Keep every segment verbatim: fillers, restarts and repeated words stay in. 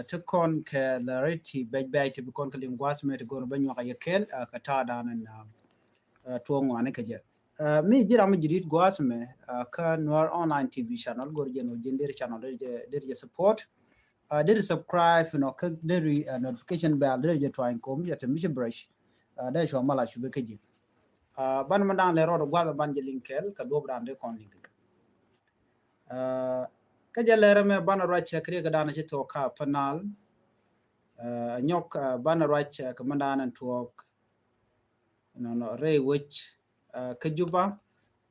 Ti kɔn kɛ lɛ rɛy ti bɛc bɛc ti bi kɔn kɛ liŋ gua̱a̱th mɛ ti go̱o̱r bä nyuak a yɛ kɛɛl kɛ ta̱a̱ da̱a̱n ɛn tuɔɔk ŋuani kɛ jɛ. Mi ji̱ ram mi ji̱ di̱t gua̱a̱th mɛ kä Nuer Online T V channel, go̱o̱r jɛ nɔ ji̱n deri channel deri jɛ support. Deri subscribe nɔ kä deri notification bell deri jɛ tuany kom yɛ te mi ci brush. Dee cua mal a cupe kä ji̱. Ban mɛ da̱a̱n lɛ rɔɔd gua̱a̱th ban jɛ liŋ kɛɛl kɛ duɔp da̱a̱n dee kɔn liŋ kɛ jɛ. Kä jɛ lɛrɛ mɛ banɛ ruac cɛ kɛ riɛk da̱a̱n ci tuɔɔk ka Upper Nile. Nyɔk banɛ ruac cɛ kɛ mɛ da̱a̱n ɛn tuɔɔk nɔnɔ rɛy wec kä Juba.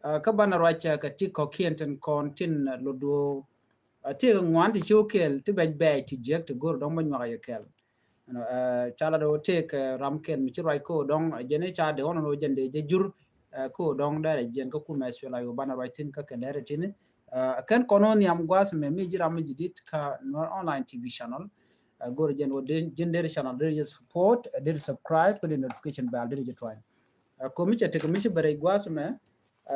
Kä banɛ ruac cɛ kɛ ti kɔkiɛn tin kɔn tin lotdu. Ti kɛ ŋuan ti ci wä kɛɛl ti bɛc bɛc ti jiɛk ti go̱r dɔ̱ŋ bä nyuak yɛ kɛɛl. Ca la dee wä tëëk ram kɛl mi ci ruac kä wä dɔ̱ŋ jɛn i̱ ca dee ɣɔn wä jɛn dee jɛ jur kä wä dɔ̱ŋ dɛrɛ jiɛn kä kumɛ S P L A I O banɛ ruac thi̱n kä kɛ lɛr thi̱n. Kɛn kɔn wä nhiam gua̱a̱th mɛ mi ji̱ ram mi ji̱ di̱t kä Nuer Online T V channel. Go̱r jɛn wä ji̱n deri channel deri jɛ support deri subscribe kä deri notification bell deri jɛ tuany. Komi cɛ tek mi ci bɛ rɛy gua̱a̱th mɛ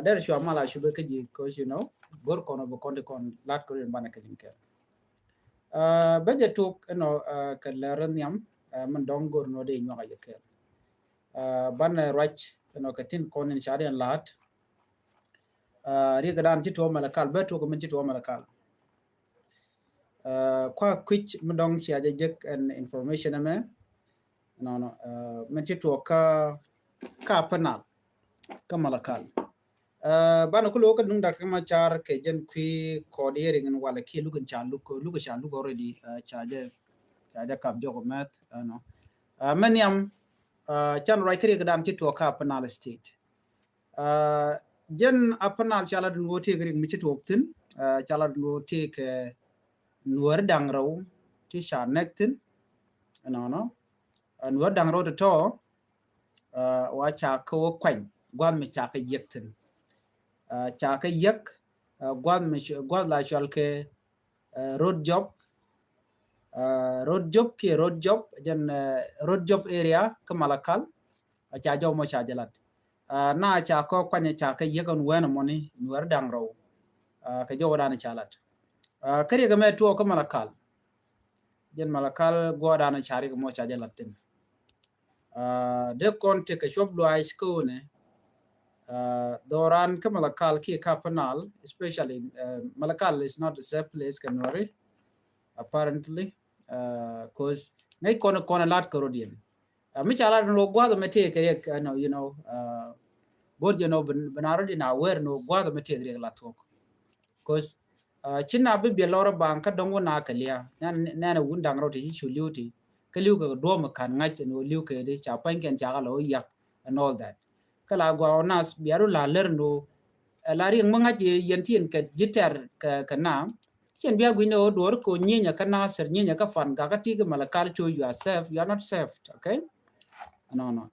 deri cua mal a cupe kä ji̱, 'cause you know go̱r kɔn wä bɛ kɔn ti kɔn lat kɛ rin banɛ kɛ liŋ kɛl. Bä jɛ tuk ɛnɔ kɛ lɛr nhiam min dɔŋ go̱r nɔ dee nyuak a yɛ kɛɛl. Banɛ ruac ɛnɔ kɛ tin kɔn in ca dee la̱t. Riɛk da̱a̱n ci tuɔɔk Malakal, bä tuɔɔk min ci tuɔɔk Malakal. Kua kui̱c mi dɔŋ cia jɛ jek ɛn information ɛmɛ. Nɔnɔ min ci tuɔɔk kä kä Upper Nile kä Malakal. Banɛ kulɛ wä kä nuŋ Dak Riek Machar kɛ jɛn kui̱ kɔɔd yɛ riŋ in walɛ kiɛ luk in ca luk luk ca luk already. Ca jɛ ca jɛ kap jɔk mɛth ɛnɔ. Mɛ nhiam can ruac kä riɛk da̱a̱n ci tuɔɔk kä Upper Nile State. Jɛn Upper Nile ca la dun wä tëëk riɛk mi ci tuɔɔk thi̱n. Ca la dun wä tëëk Nuäär da̱ŋ rɛw ti ca nɛk thi̱n. Ɛnɔnɔ Nuäär da̱ŋ rɛw ti tɔ wa ca kä wä kuany gua̱th mi ca kä yiɛk thi̱n. Ca kä yiɛk gua̱th mi gua̱th la cual kɛ Rot Jop. Rot Jop kiɛ Rot Jop jɛn Rot Jop area kä Malakal. Ca jɔw mɔ ca jɛ lat. Na ca kä kuany ca kä yiɛk ɛn wɛn ɛmɔni Nuäär da̱ŋ rɛw. Kɛ jɔw dan ca lat. Kä riɛk ɛmɛ tuɔɔk kä Malakal. Jɛn Malakal gua̱a̱r dan ca riɛk mɔ ca jɛ lat thi̱n. Dee kɔn tekɛ cuɔp luaac kä wunɛ. Dhɔran kä Malakal kiɛ kä Upper Nile, especially Malakal is not a safe place kɛ Nuäri apparently. 'Cause ŋäc kɔn kɔn lat kä rot yɛn. Mi ca lat ni wä gua̱th mɛ tëëk riɛk ɛnɔ, you know, go̱r jɛ nɔ bi na rot in a wɛr ni wä gua̱th mɛ tëëk riɛk la thuɔk. 'Cause ci na bi biɛ lɔr baŋ kä dɔŋ wä na kɛ lia nɛn a wun da̱ŋ rɔ ti ci cu li̱w ti kä li̱w kɛ duɔ̱ɔ̱m kan ŋa̱c ni wä li̱w kɛ di ca pa̱ny kɛn ca kɛ lɔ wä yak and all that. Kä la gua wä nath bia du la lär ni wä ɛ la riɛk mi ŋa̱c yɛn ti yɛn kɛ ji̱ tɛr kɛ na. Cien bia gui̱n ni wä duɔr ko nyinyɛ kä Nasir nyinyɛ kä Fan Gak kä ti kɛ Malakal cu you are safe, you are not safe, okay? Nɔnɔ.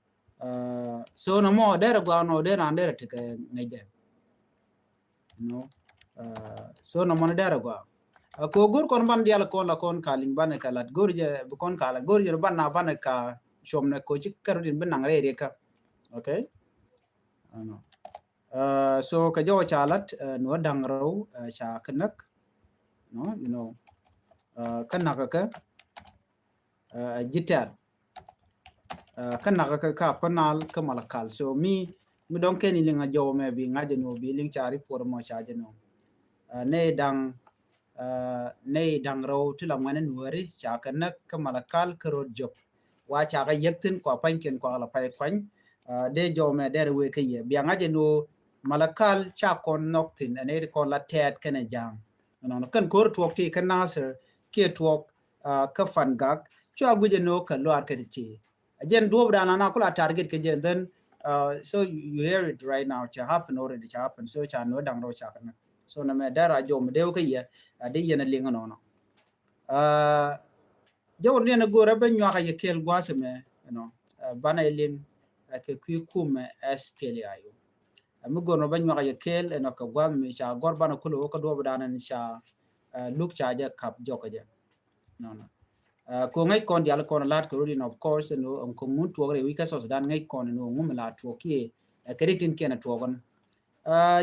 So nɔmɔ derɛ gua nɔ derɛ an derɛ tekɛ ŋäcdɛ. No. So nɔmɔ ni derɛ gua. Ko go̱r kɔn ban dial kɔn la kɔn ka liŋ banɛ ka lat go̱r jɛ bi kɔn ka lat go̱r jɛ ban na banɛ ka cuɔm nɛ ko ci kɛr din bi naŋ rɛy riɛk kä. Okay. Ano. So kɛ jɔwä ca lat Nuäär da̱ŋ rɛw ca kä näk. No, you know. Kä näk kä ji̱ tɛr. Kä nakä kä kä Upper Nile kä Malakal. So mi mi dɔŋ kɛn in liŋ a jɔw mɛ bi ŋa̱c jɛ ni wä bi liŋ ca report mɔ ca jɛ ni wä. Nɛy da̱ŋ nɛy da̱ŋ rɛw ti la ŋuɛn in Nuäri ca kɛ näk kä Malakal kä Rot Jop. Wa ca kɛ yäk thi̱n kua pa̱ny kɛn kua la pay kuany. Dee jɔw mɛ dɛr wee kä yɛ bia ŋa̱c jɛ ni wä Malakal ca kɔn nhɔk thi̱n ɛn iti kɔn la tɛɛt kɛn ɛ ja̱a̱ŋ. Nɔnɔ kɛn ko̱r tuɔk ti kä Nasir kiɛ tuɔk kä Fan Gak cua guic ɛn ɣöö kɛ luaar kɛ ti ti. Ɛ jɛn duɔ̱ɔ̱p dan ana kula target kɛ jɛn then so you hear it right now ca happen already ca happen so ca Nuäär da̱ŋ rɛw ca kɛ näk. So nɛ mɛ dɛr a jɔw mi dee wä kä yɛ a dee yɛn a liŋ nɔnɔ. Jɔw ni ɛn a go̱o̱rɛ bä nyuak a yɛ kɛɛl gua̱a̱th mɛ ɛnɔ banɛ liŋ kɛ kui̱ kumɛ S P L A I O. Mi go̱o̱r nɔ bä nyuak a yɛ kɛɛl ɛnɔ kɛ gua̱a̱th mi ca gɔr banɛ kulɛ wä kä duɔ̱ɔ̱p dan ɛn ca luk ca jɛ kap jɔk kɛ jɛ. Nɔnɔ. Ko ŋäc kɔn dial kɔn lat kɛ rot in of course ɛn ɣöö ɛn ko ŋun tuɔk rɛy wi̱c kä South Sudan ŋäc kɔn ɛn ɣöö ŋun mi la tuɔk kiɛ kɛ ri tin kiɛn ɛ tuɔk ɛn.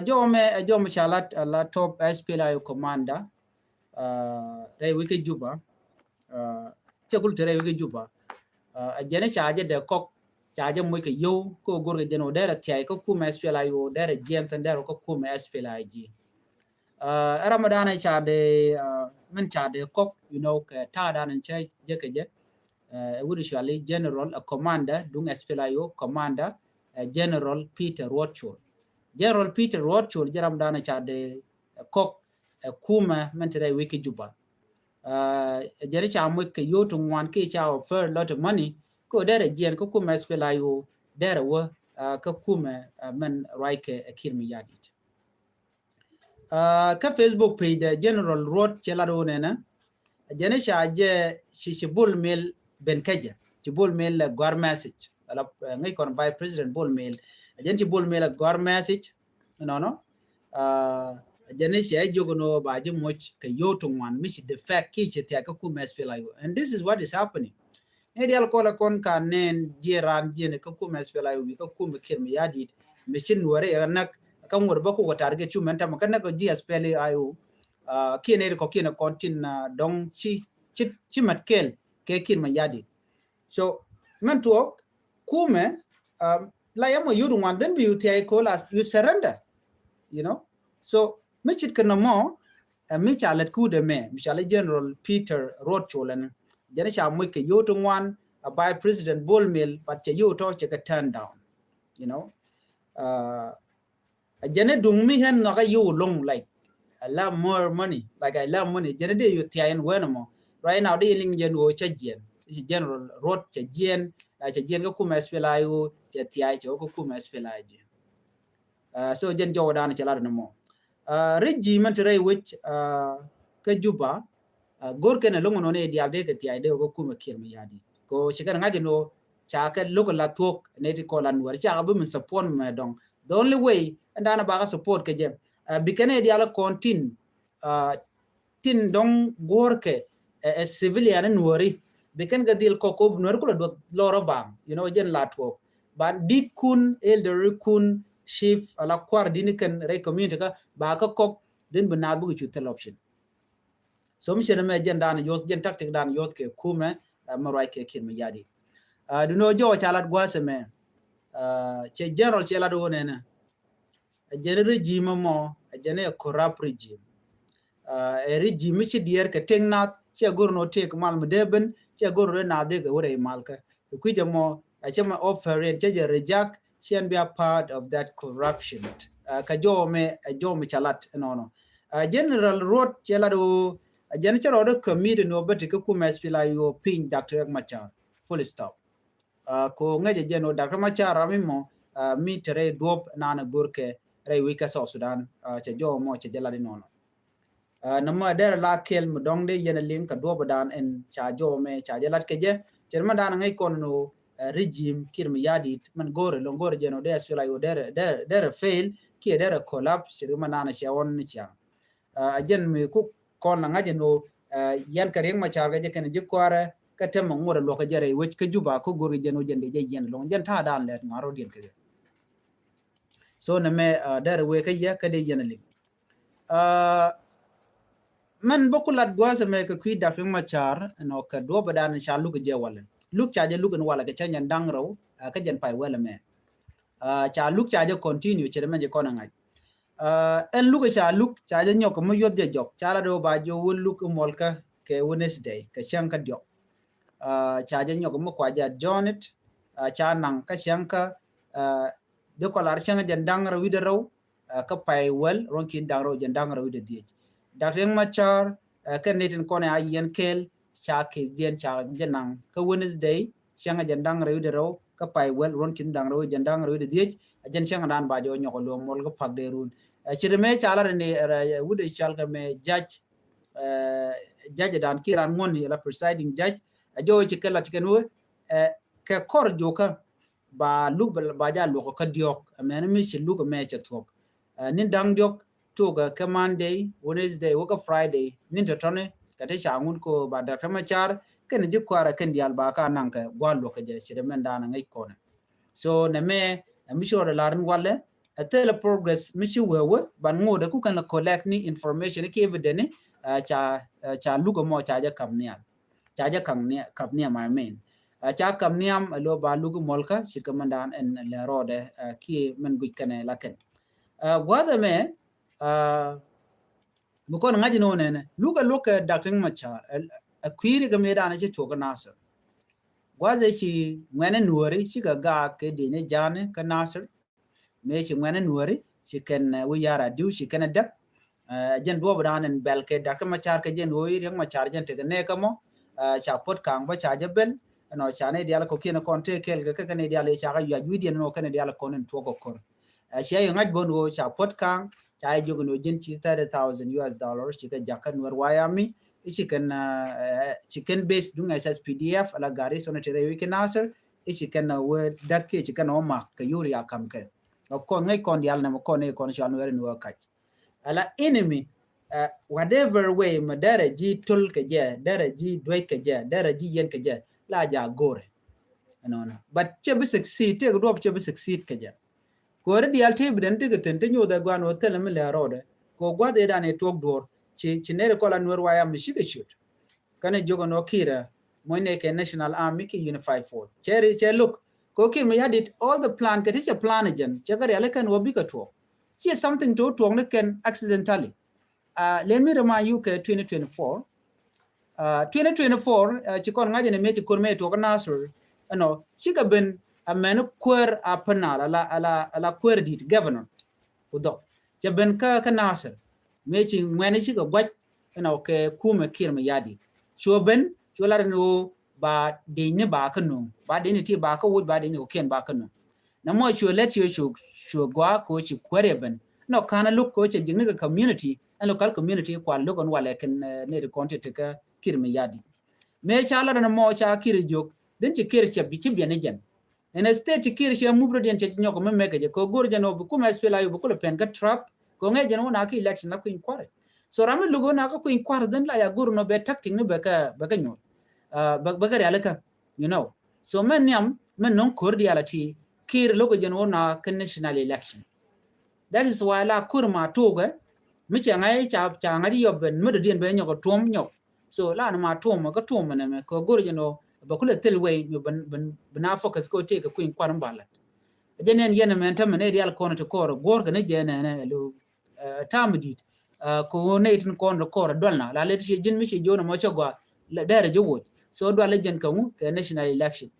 Jɔw mɛ jɔw mɛ ca lat la top S P L A I O commander rɛy wi̱c kä Juba. Cɛ kul te rɛy wec kä Juba. Ɛ jɛn ca jɛ dee kɔk, ca jɛ moc kɛ yio̱w, kä go̱r kɛ jɛn ɣöö derɛ thiay kä kumɛ S P L A I O, derɛ jiɛn thi̱n derɛ kä kumɛ S P L I G. Ɛ ram mi danɛ ca dee, min ca dee kɔk, you know, kɛ ta̱a̱ danɛ cɛ jɛ kɛ jɛ. Ɛ wut cuali General, ɛ commander duŋ S P L A I O, commander, ɛ General Peter Ruɔt Col. General Peter Ruɔt Col jɛ ram danɛ ca dee kɔk ɛ kumɛ min te rɛy wec kä Juba. Ɛ jɛn ca moc kɛ yio̱w ti ŋuan kiɛ ca offer lot of money, kä derɛ jiɛn kä kumɛ S P L A I O, derɛ wä kä kumɛ min ruac kɛ ɛ Kiir Mayardit. Kä Facebook page dɛ General Ruɔt cɛ lat wä nɛnɛ. Ɛ jɛn ca jɛ ci, ci Bol Mel ben kä jɛ. Ci Bol Mel lɛ gɔ̱a̱r message. Ala ŋäc kɔn Vice President Bol Mel. Ɛ jɛn ci Bol Mel lɛ gɔ̱a̱r message. Nɔnɔ. Ɛ jɛn cɛ jiök nɔ ba ji̱ moc kɛ yio̱w ti ŋuan mi ci defect kiɛ ci thiay kä kumɛ S P L A I O. And this is what is happening. Ni dial kɔlɛ kɔn ka nɛn jiɛ ran jiɛ ni kä kumɛ S P L A I O kä kumɛ Kiir Mayardit. Mi ci Nuɔri ɛ näk kä ŋuɔt bä kukɛ target cu mɛn tamɛ kä näk kä ji̱ S P L A I O. Kiɛ ni ri kɔ kiɛ ni kɔn tin dɔŋ ci, ci, ci mat kɛl kɛ Kiir Mayardit. So mɛn tuɔɔk kumɛ, la yɛ mɔ yio̱w ti ŋuan, then bi you thiay ko la you surrender. You know. So mi cit kɛ nɔmɔ, ɛ mi ca lät kudɛ mɛ mi ca lɛ General Peter Ruɔt Col ɛn. Jɛn ca moc kɛ yio̱w ti ŋuan, ɛ Vice President Bol Mel, but cɛ yio̱w tɔ cɛ kɛ turn down. You know. Ɛ jɛn duŋ mi ɣän nhɔkä yio̱w loŋ, like, I love more money, like, I love money. Jɛn dee yio̱w thiay ɛn wen mɔ. Right now dee liŋ jɛn ɣöö cɛ jiɛn. Ci General Ruɔt cɛ jiɛn, ɛ cɛ jiɛn kä kumɛ S P L A I O, cɛ thiay cɛ wä kä kumɛ S P L A I G. So jɛn jɔwä danɛ cɛ lat ni mɔ. Regime min te rɛy wec kä Juba, go̱r kɛn ɛ loŋ nɔ ni dial dee kɛ thiay dee wä kä kumɛ Kiir Mayardit. Ko ci kɛn ŋa̱c ni wä ca kɛ lo̱k la thuɔ̱k ni ti kɔ la Nuɔr ca kɛ bi min support mɛ dɔŋ. The only way ɛn danɛ ba kɛ support kɛ jɛ, bi kɛn ɛ dial kɔn tin tin dɔŋ guɔ̱rkɛ ɛ civilian Nuɔri. Bi kɛn kɛ dhil kɔk kop Nuɔri kulɛ duɔth lɔrɔ baŋ, you know, jɛn la tuɔɔk. Ba dit kun, elder kun, chief, ala kuar dini kɛn rɛy community kä ba kä kɔk, then bi naath bikɛ cu thil option. So mi cɛ ni mɛ jɛn dan yio̱th, jɛn tactic dan yio̱th kɛ kumɛ mi ruac kɛ Kiir Mayardit. Dunɔ jɔwä ca lat gua̱a̱th ɛmɛ. Cɛ General cɛ lat wä nɛnɛ. Ɛ jɛn regime mɔ, ɛ jɛn ɛ corrupt regime. Ɛ regime mi ci diɛɛr kɛ tëk nath, cɛ go̱r nɔ tëk mal mi dee ben, cɛ go̱r nɔ dee nath dee kɛ wä rɛy mal kä. Ɛ kui̱c ɛmɔ ɛ cɛ mɛ offer in cɛ jɛ reject, cɛ ɛn be a part of that corruption. Kä jɔw mɛ, ɛ jɔw mɛ ca lat ɛnɔnɔ. General Ruɔt cɛ lat wä, ɛ jɛn cɛ rɔɔdɛ committee nɔ bä ti kä kumɛ S P L A I O piny Doctor Riek Machar. Full stop. Ko ŋäcɛ jɛn wä Doctor Machar ram mi mɔ mi te rɛy duɔp nanɛ go̱rkɛ rɛy wec kä South Sudan, cɛ jɔw mɔ cɛ jɛ lat inɔnɔ. Nɔmɔ derɛ la kɛl mi dɔŋ dee yɛn a liŋ kɛ duɔp dan ɛn ca jɔw mɛ ca jɛ lat kɛ jɛ. Cɛ mɛ dan ŋäc kɔn ni wä regime Kiir Mayardit mɛn go̱rɛ loŋ go̱rɛ jɛn wä dee S P L A I O derɛ, derɛ, derɛ fail kiɛ derɛ collapse, cɛ mɛ dan cɛ wɔn ni ciaŋ. A jɛn mi ku kɔn la ŋa̱c ɛn ɣöö yɛn kɛ Riek Machar kɛ jɛ kɛn ji̱ kua̱rɛ kä tɛmɛ ŋuɔt ɛ luɔk kɛ jɛ rɛy wec kä Juba kä go̱r kɛ jɛn wä jɛn dee jɛ yɛn loŋ jɛn ta̱a̱ dan lɛt ŋa̱r rɔ diɛn kɛ jɛ. So nɛ mɛ derɛ wee kä yɛ kä dee yɛn a liŋ. Mɛn bä ku lat gua̱a̱th ɛmɛ kɛ kui̱ Doctor Riek Machar ɛn ɔ kɛ duɔpɛ dan ca luk jɛ walɛ. Luk ca jɛ luk ɛn walɛ kɛ cäŋ jɛn da̱ŋ rɛw kä jɛn pay wɛl ɛmɛ. Ca luk ca jɛ continue cɛ dee mɛ jɛ kɔn ɛ ŋa̱c. Ɛn luk ca luk ca jɛ nyɔk mi yuɔth jɛ jɔk ca la dee wä ba jɛ wä luk imuɔlkä kɛ Wednesday kɛ cäŋ kä diɔk. Ca jɛ nyɔk mi kua jɛ adjourned, ca naŋ kä cäŋ kä dee kɔ lar cäŋ jɛn da̱ŋ rɛw wi̱dɛ rɛw kä pay wäl ruɔ̱n ki̱n da̱ŋ rɛw jɛn da̱ŋ rɛw wi̱dɛ dhiec. Doctor Riek Machar kɛn ni tin kɔn a yɛn kɛɛl ca case diɛn ca jɛ naŋ kä Wednesday cäŋ jɛn da̱ŋ rɛw wi̱dɛ rɛw kä pay wäl ruɔ̱n ki̱n da̱ŋ rɛw jɛn da̱ŋ rɛw wi̱dɛ dhiec. A jɛn cäŋ dan ba jɛ wä nyɔk luɔm muɔl kä pak dee run. Ci dee mɛ ca lar ni wi̱dɛ cal kɛ mɛ judge, judge dan kiɛ ran ŋuɔ̱n ni la presiding judge. A jɛ wä ci kɛ lat ci kɛn wä kɛ kɔr jokä ba luk ba ja luɔk kä diɔk. Mɛn mi ci luk mɛ cɛ thuɔk. Ni da̱ŋ diɔk tuk kɛ Monday, Wednesday wä kä Friday ni tɔtɔni kɛ ti ca ŋun ko ba Doctor Machar kɛn ji̱ kuarɛ kɛn dial ba ka naŋ kɛ gua̱l luɔk kɛ jɛ ci dee mɛn dan ŋäc kɔnɛ. So nɛ mɛ mi ci rɔɔdɛ la̱r in walɛ ɛ thilɛ progress mi ci wee wee ban ŋo̱o̱dɛ ku kɛn la collect ni information ki evidence ni ca, ca luk mɔ ca jɛ kam nial. Ca jɛ kaŋ nhiam, kap nhiam, I mean. Ca kap nhiam ɛ lo ba luk mɔlkä ce̱tkɛ mɛn dan ɛn lɛ rɔɔdɛ kiɛ mɛn guic kɛnɛ la kɛn. Gua̱thɛ mɛ mi kɔn ŋa̱c ni wä nɛnɛ lukɛ luk kɛ Dak Riek Machar ɛ kui̱ri kɛ mëë dan ci tuɔk kä Nasir. Gua̱thɛ ci ŋuɛnɛ nuɔri cikɛ gaak kɛ dini ja̱a̱ni kä Nasir. Mëë ci ŋuɛnɛ nuɔri ci kɛn wi̱i̱ ya̱r a diw ci kɛn a däk. Jɛn duɔp dan in bɛl kɛ Dak Riek Machar kɛ jɛn ɣöö Riek Machar jɛn tekɛ nɛɛkä mɔ. Ca puɔt ka̱a̱ŋ bä ca jɛ bɛl ɛnɔ ca ni dial kɔkiɛn kɔn tëë kɛl kɛ kɛ ni dial ca kɛ yuac wi̱diɛn ɛnɔ kɛ ni dial kɔn in tuɔk kɛ kor. Cia yɛ ŋa̱c bä ɛn ɣöö ca puɔt ka̱a̱ŋ ca yɛ jiök ɛn ɣöö jɛn ci thirty thousand U S dollars ci kɛ jakä Nuɛr White Army. I̱ ci kɛn ci kɛn base duŋ S S P D F ala garrison ti rɛy wi̱c kɛ Nasir. I̱ ci kɛn wee däk kiɛ ci kɛn wä mak kɛ yur ya kam kɛ. Of course ŋäc kɔn dial nɛmɛ kɔn i̱ kɔn cual Nuɛr in wee kac. Ala enemy whatever way mɛ derɛ ji̱ töl kɛ jɛ, derɛ ji̱ duec kɛ jɛ, derɛ ji̱ yɛn kɛ jɛ la ja go̱rɛ. Ɛnɔnɔ but cɛ bi succeed, tëëk duɔp cɛ bi succeed kɛ jɛ. Ko̱ri dial tëë bi den tëëk thi̱n ti nyoth ɛ guan wä thilɛ mi lɛ rɔɔdɛ. Kɛ gua̱th ëë dan ëë tuɔk duɔr ci ci neri kɔla Nuɛr White Army cikɛ ciöt. Kɛnɛ jiök ɛn ɣöö Kiir ɛ muɔ̱cnɛ kɛ National Army ki Unified Force. Cɛ ri cɛ look kɛ ɣöö Kiir Mayardit all the plan kɛ ti cɛ plan ɛ jɛn cɛ kɛ riali kɛn ɣöö bikɛ tuɔɔk. Ci something to tuɔɔk ni kɛn accidentally. Let me remind you kɛ twenty twenty-four. Twenty twenty-four ci kɔn ŋa̱c ɛn mëë ci ko̱r mëë tuɔɔk kä Nasir. Ɛnɔ cikɛ ben a mɛn kuäär a penal ala ala kuäär dit governor. Ku dhɔk cɛ ben kä kä Nasir mëë ci ŋuɛni cikɛ gua̱c. Ɛnɔ kɛ kumɛ Kiir Mayardit cuɔ ben cuɔ lat ɛn ɣöö ba dec ni ba kä nuŋ, ba dec ni ti ba kä wuc, ba dec ni kɔkiɛn ba kä nuŋ. Na mɔ cuɔ lɛt cuɔ cuɔ cuɔ gɔaa kɛ ɣöö ci kuäär yɛ ben. Ɛnɔ ka̱n a look kɛ ɣöö cɛ ji̱k ni kɛ community ɛn local community kual look ɛn walɛ kɛn neri kɔn ti ti kä Kiir Mayardit. Mëë ca lat ɛn mɔ ca Kiir jiök dhin ci Kiir cɛ bi ci biɛn ni jɛn. Ɛn a state ti Kiir cɛ mup rɔ diɛn cɛ nyɔk mi mɛk kɛ jɛ kɛ go̱r jɛn ɔ bi kum S P L A U bi kulɛ pɛn kä trap. Kɛ ŋɛc jɛn wun a ki election a kui̱ny kuarɛ. So ram mi luk wun a kä kui̱ny kuarɛ dhin la ya go̱r nɔ bɛ tactic ni bɛ kä bɛ kä nyuɔl. Bɛ kä rialikä, you know. So mɛ nhiam mɛ no̱ŋ ko̱r dial a ti Kiir lo̱k jɛn wun a kä national election. That is why la ko̱r ma tuukɛ mi cɛ ŋa̱c ca ca ŋa̱c yɔp ben mi dɔ̱diɛn bɛ nyɔk a tuɔm nyɔk. So la ni ma tuɔmɛ kä tuɔmɛ nɛmɛ kɛ go̱r jɛn ɔ bɛ kulɛ thil wei mi ben ben ben a focus kɛ tëë kɛ kui̱ny kuan ba lat. Jɛ nɛn yɛn mɛn tämɛ nɛ dial kɔn ti kɔr guɔr kɛ ni jɛ nɛnɛ lo tam dit. Kɛ nɛ tin kɔn ti kɔr dual na la lɛ ti ji̱n mi ci jiɔn mɔ cɛ gɔa dɛrɛ ji̱ woc. So dual jɛn kɛ ŋu kɛ national election.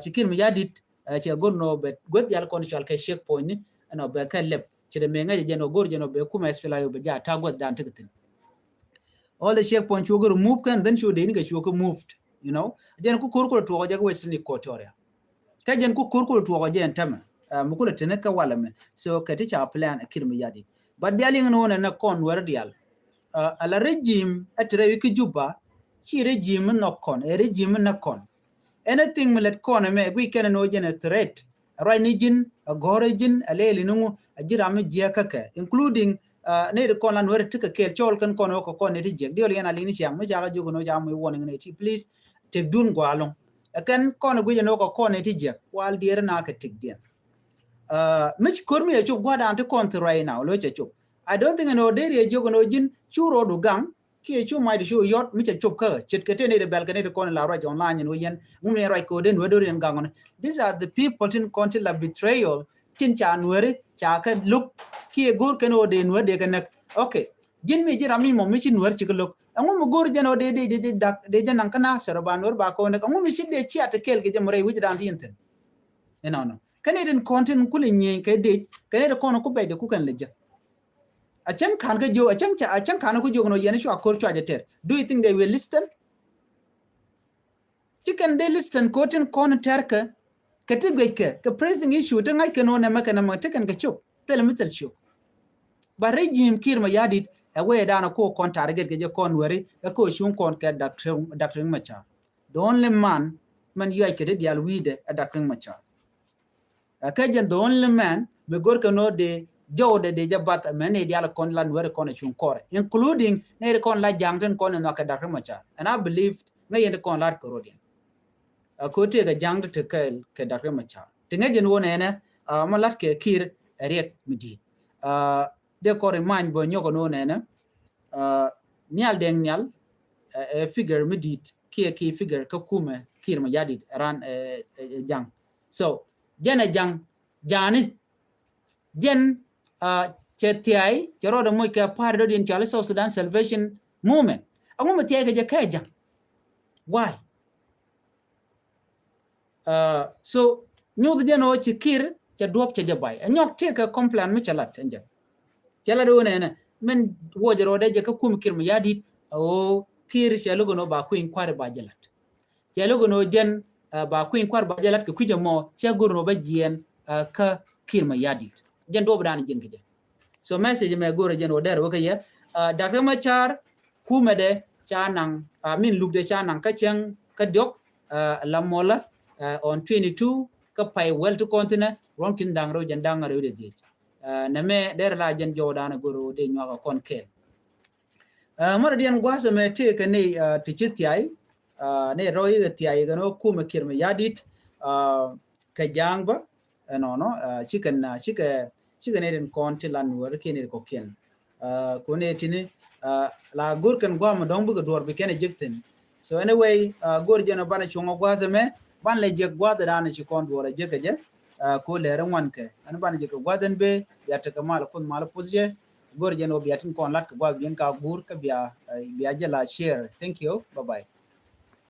Ci Kiir Mayardit cɛ go̱r nɔ bɛ gueth dial kɔn cual kɛ checkpoint ni ɛnɔ bɛ kɛ lɛp ci dɛ mɛ ŋäc jɛn ɔ go̱r jɛn ɔ bɛ kumɛ S P L A U bɛ ja ta gueth dan ti kɛ thin. All the checkpoint cuɔ kɛ remove kɛn dhin cuɔ dee ni kɛ cuɔ kɛ moved, you know. Jɛn ku ko̱r kulɛ tuɔkɔ jɛ kɛ Western Equatoria. Kä jɛn ku ko̱r kulɛ tuɔkɔ jɛ ɛn tämɛ mi kulɛ tini kɛ walɛ mɛ. So kɛ ti ca plan Kiir Mayardit. But bia liŋ ni wun ɛn ɛ kɔn wɛr dial. Ala regime ɛ ti rɛy wi̱c ki Juba ci regime mi nhɔk kɔn, ɛ regime mi näk kɔn. Anything mi lɛt kɔn ɛmɛ guic kɛn ɛn ɣöö jɛn ɛ threat. Ɛ ruac ni ji̱n, ɛ gɔ̱r ni ji̱n, ɛ lɛɛl ni ŋu, ɛ ji̱ ram mi jiɛk kä kɛ, including nɛy ti kɔn la Nuɛr ti kɛ kɛɛl cɔɔl kɛn kɔn ɣöö kɛ kɔn nɛy ti jiɛk. Diɔl yɛn a liŋ ni ciaŋ mi ca kä jiök ɛn ɣöö ca moc warning nɛy ti, please, tëkdun gua̱a̱ lo̱ŋ. Ɛ kɛn kɔn ɛ guic ɛn ɣöö kɛ kɔn nɛy ti jiɛk wal diɛɛr na kɛ tëkdiɛn. Mi ci ko̱r mi cɛ cop gua̱a̱r dan ti kɔn thi right now lo̱c cɛ cop. I don't think ɛn ɣöö dee riɛ jiök ɛn ɣöö ji̱n cu ro̱o̱du gaŋ kiɛ cu mac di cu yɔt mi cɛ cop kä ce̱tkɛ tëë nɛy di bɛl kɛ nɛy di kɔn la ruac online in wä yɛn ŋum ni ruac ko̱dɛ nuɛ do̱r yɛn gaŋ ni. These are the people tin kɔn ti la betrayal tin ca nuɛri ca kɛ lo̱k kiɛ go̱r kɛn ɣöö dee nuɛ dee kɛ näk. Okay. Ji̱n mi ji̱ ram mi mɔ mi ci nuɛr ci kɛ lo̱k. Ɛŋu mi go̱r jɛn ɣöö dee dee dee dak dee jɛ naŋ kä Nasir ba nuɛr ba kɛ ɣöö näk. Ɛŋu mi ci dee cia ti kɛɛl kɛ jɛ mi rɛy wi̱c dan ti yɛn thi̱n. Inɔnɔ kɛn nɛy tin kɔn tin kulɛ nyieny kɛ dee kɛn nɛy di kɔn ku bɛc di ku kɛn lɛ jɛ. A cäŋ ka̱n kä jiök, a cäŋ ca, a cäŋ ka̱n kä jiök nɔ yɛn cua ko̱r cua jɛ tɛr. Do you think they will listen? Ti kɛn dee listen ko̱r tin kɔn tɛr kɛ, kɛ ti guic kɛ, kɛ pressing issue ti ŋa̱c kɛn wä nɛmɛ kɛn nɛmɛ ti kɛn kɛ cop, thilɛ mi thil cop. But regime Kiir Mayardit ɛ wee dan a ko̱ kɔn target kɛ jɛ kɔn weri, ɛ ko̱ cuŋ kɔn kɛ Doctor, Doctor Machar. The only man mɛn yuac kɛ ti diaal wi̱i̱dɛ ɛ Doctor Machar. Ɛ kɛ jɛn the only man mi go̱rkɛ nɔ dee jɔwdɛ dee jɛ bath mɛn ni diaal kɔn la nuɛri kɔn ɛ cuŋ kɔrɛ, including ni ri kɔn la ja̱a̱ŋ tin kɔn ɛ nhɔakɛ Doctor Machar. And I believe ŋäc yɛn ti kɔn lat kɛ rot yɛn. Ɛ ko̱ tëëkɛ ja̱a̱ŋ ti ti kɛ kɛ Doctor Machar. Ti ŋäc yɛn wä nɛnɛ, ɛ, mɔ lat kɛ Kiir ɛ riɛk mi di̱i̱t. Ɛ, dee kɔn ri many bä nyɔkɛ nɔ nɛnɛ. Ɛ, Nhial Deng Nhial, ɛ, ɛ figure mi di̱i̱t. kiɛ key figure kä kumɛ Kiir Mayardit ran, eh, eh, Jaŋ. So jɛn ɛ Jaŋ, Jaŋni jɛn, ah, cɛ thiay cɛ rɔɔdɛ moc kɛ party dɔ̱diɛn cɔali South Sudan Salvation Movement. Aŋu mi thiay kɛ jɛ kɛ Jaŋ? Why? Uh, so nyuth jɛn ɣöö ci Kiir cɛ duɔp cɛ jɛ bay. Ɛ nyɔk tëëkɛ complain mi cɛ lat ɛn jɛ. Cɛ lat ɣöö nɛnɛ min wuɔcɛ rɔɔdɛ jɛ kä kum Kiir Mayardit, ɣöö Kiir cɛ lo̱k ɛn ɣöö ba kui̱ny kua̱ri ba jɛ lat. Cɛ lo̱k ɛn ɣöö jɛn, uh, ba kui̱ny kua̱ri ba jɛ lat kɛ kui̱c ɛmɔ cɛ go̱r ɛn ɣöö ba jiɛɛn, uh, kä Kiir Mayardit. Jɛn duɔp dan ji̱n kɛ jɛ. So message mɛ go̱rɛ jɛn wä dɛr wä kä yɛ. Uh, Doctor Machar kumɛ dɛ ca naŋ, uh, min luk dɛ ca naŋ kä cɛŋ kä diɔk, uh, la mɔlä, uh, on twenty-two kä pay wɛl ti kɔn thinɛ ruɔn kin daŋ rɛw jɛn daŋ rɛw dɛ dhiec. Uh, nɛ mɛ dɛr la jɛn jɔw danɛ go̱rɛ wä dee nyuak a kɔn kɛɛl. Uh, mɔrɛ diɛn gua̱a̱th ɛmɛ tëëkɛ ni, uh, ti ci thiay, uh, ni rɔy kɛ thiay kɛ ni wä kumɛ Kiir Mayardit, uh, kɛ Jaŋ bä, ɛnɔnɔ, uh, cikɛ na, cikɛ, cikɛ ni rin kɔn ti lan wär kiɛ ni rin kɔkiɛn. Uh, kuni tini, uh, la go̱r kɛn gua̱a̱th mɛ dɔ̱ŋ bikɛ duɔr bi kɛn ɛ jek thin. So anyway, uh, go̱r jɛn ɔ banɛ cuŋ ɔ gua̱a̱th ɛmɛ, ban lɛ jek gua̱a̱th ɛ dan ci kɔn duɔr ɛ jek ɛ jɛ, uh, ko lɛr ɛ ŋuan kɛ. Ɛn banɛ jek ɛ gua̱a̱th ɛn bee, bia tekɛ mal ɛ kuth mal ɛ puth jɛ, go̱r jɛn ɔ bia tin kɔn lat kɛ gua̱a̱th biɛn ka guur kä bia, uh, bia jɛ la share. Thank you. Bye bye.